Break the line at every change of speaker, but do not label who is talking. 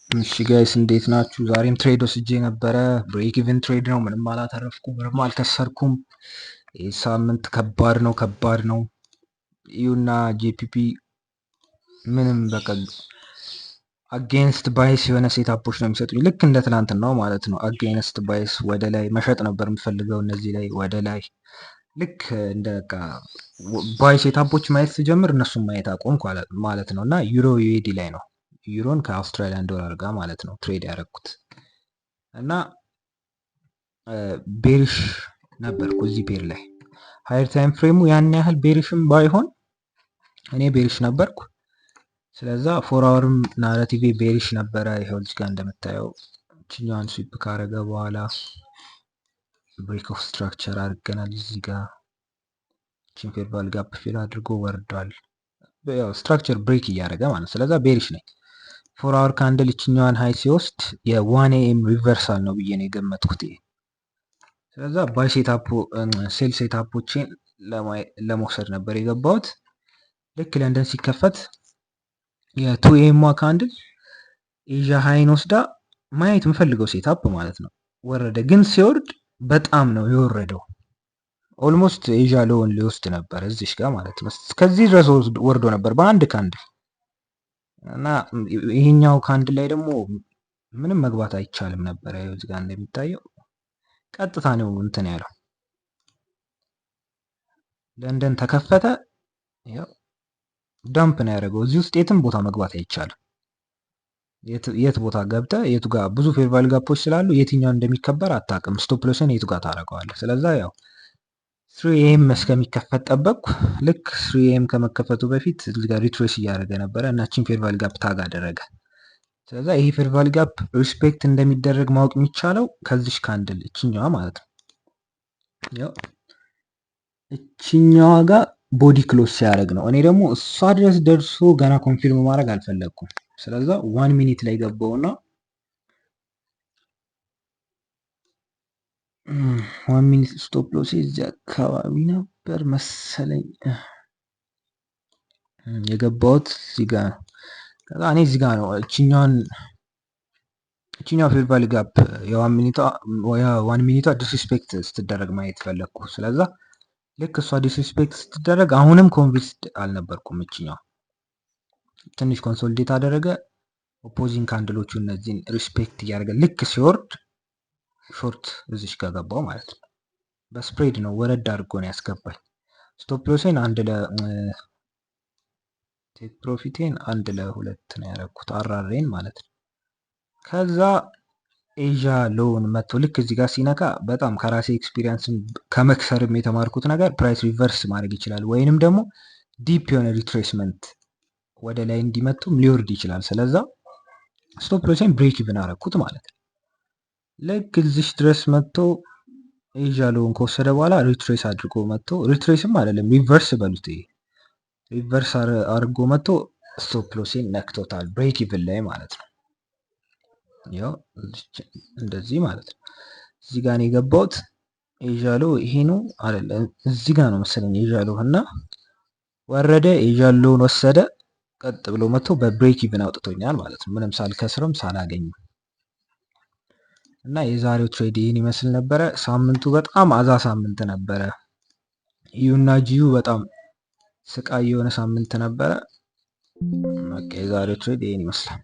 እሺ guys፣ እንዴት ናችሁ? ዛሬም trade ወስጄ ነበረ። Break even trade ነው። ምንም አላተረፍኩም፣ ምንም አልከሰርኩም። ይህ ሳምንት ከባድ ነው፣ ከባድ ነው። EUና GBP ምንም በቃ against bias የሆነ setup ኦች ነው የሚሰጡኝ። ልክ እንደ ትናንትናው ማለት ነው። Against bias ወደ ላይ መሸጥ ነበር የምፈልገው፣ እነዚህ ላይ ወደ ላይ ልክ እንደ በቃ buy setup ኦች ማየት ስጀምር እነሱን ማየት አቆምኩ ማለት ነው። እና Euro USD ላይ ነው፣ ዩሮን ከ Australian dollar ጋር ማለት ነው trade ያደረኩት። እና bearish ነበርኩ እዚህ pair ላይ። Higher time frame ኡ ያን ያህል bearish ም ባይሆን እኔ bearish ነበርኩ። ስለዛ 4 hour ም narrative bearish ነበረ። ይኸው እዚህ ጋር እንደምታየው እችኛዋን sweep ካረገ በኋላ break of structure አድርገናል። እዚህ ጋር ችን fair value gap fill አድርጎ ወርዷል። ያው structure break እያደረገ ማለት፣ ስለዛ bearish ነኝ። 4 hour candle እችኛዋን high ሲወስድ የ 1 AM reversal ነው ብዬ ነው የገመትኩት። ይሄ ስለዛ buy setup sell setup ኦችን ለመውሰድ ነበር የገባሁት። ልክ ለንደን ሲከፈት የ 2 AM candle Asia high ን ወስዳ ማየት የምፈልገው setup ማለት ነው ወረደ። ግን ሲወርድ በጣም ነው የወረደው። Almost Asia low ን ሊወስድ ነበር እዚሽ ጋር ማለት ነው። እስከዚህ ድረስ ወርዶ ነበር በአንድ candle። እና ይሄኛው candle ላይ ደግሞ ምንም መግባት አይቻልም ነበረ። ይኸው እዚህ ጋር እንደሚታየው ቀጥታ ነው እንትን ያለው። ለንደን ተከፈተ፣ ያው dump ነው ያደረገው። እዚህ ውስጥ የትም ቦታ መግባት አይቻልም። የት ቦታ ገብተ የቱ ጋር፣ ብዙ fair value gap ኦች ስላሉ የትኛው እንደሚከበር አታውቅም። Stop loss ን የቱ ጋር ታደርገዋለህ? ስለዛ ያው 3 AM እስከሚከፈት ጠበቅኩ። ልክ 3 AM ከመከፈቱ በፊት እዚህ ጋር retrace እያደረገ ነበረ እና ቺን fair value gap tag አደረገ። ስለዛ ይሄ fair value gap respect እንደሚደረግ ማወቅ የሚቻለው ከዚሽ candle እችኛዋ ማለት ነው። ያው እችኛዋ ጋር body close ሲያደርግ ነው። እኔ ደግሞ እሷ ድረስ ደርሶ ገና confirm ማድረግ አልፈለግኩም። ስለዛ 1 minute ላይ ገባውና 1 minute stop loss እዚህ አካባቢ ነበር መሰለኝ፣ የገባሁት እዚህ ጋር ነው። ከዛ እኔ እዚህ ጋር ነው እችኛዋ fair value gap የ 1 minute ቷ disrespect ስትደረግ ማየት ፈለግኩ። ስለዛ ልክ እሷ disrespect ስትደረግ አሁንም convinced አልነበርኩም። እችኛዋ ትንሽ consolidate አደረገ። Opposing candle ኦቹ እነዚህን respect እያደረገ ልክ ሲወርድ short እዚሽ ጋር ገባው ማለት ነው። በ spread ነው፣ ወረድ አድርጎ ነው ያስገባኝ። Stop loss ኤን አንድ ለ take profit ኤን 1 ለ2 ነው ያደረኩት፣ RR ኤን ማለት ነው። ከዛ Asia low ን መጥቶ ልክ እዚህ ጋር ሲነካ በጣም ከራሴ experience ም ከመክሰርም የተማርኩት ነገር price reverse ማድረግ ይችላል ወይንም ደግሞ deep የሆነ retracement ወደ ላይ እንዲመጡም ሊወርድ ይችላል። ስለዛ stop loss ኤን break even አረኩት ማለት ነው። ልክ እዚሽ ድረስ መጥቶ Asia low ን ከወሰደ በኋላ retrace አድርጎ መጥቶ፣ retrace ም አይደለም reverse በሉት፣ ይሄ reverse አድርጎ መጥቶ stop loss ኤን ነክቶታል break even ላይ ማለት ነው። ያው እንደዚህ ማለት ነው። እዚህ ጋር ነው የገባሁት። Asia low ይሄ ነው አይደለ? እዚህ ጋር ነው መሰለኝ Asia low። እና ወረደ፣ Asia low ን ወሰደ። ቀጥ ብሎ መጥቶ በ break even አውጥቶኛል ማለት ነው። ምንም ሳልከስርም ሳላገኝም። እና የዛሬው trade ይህን ይመስል ነበረ። ሳምንቱ በጣም አዛ ሳምንት ነበረ። EUና GU በጣም ስቃይ የሆነ ሳምንት ነበረ። በቃ የዛሬው trade ይህን ይመስላል።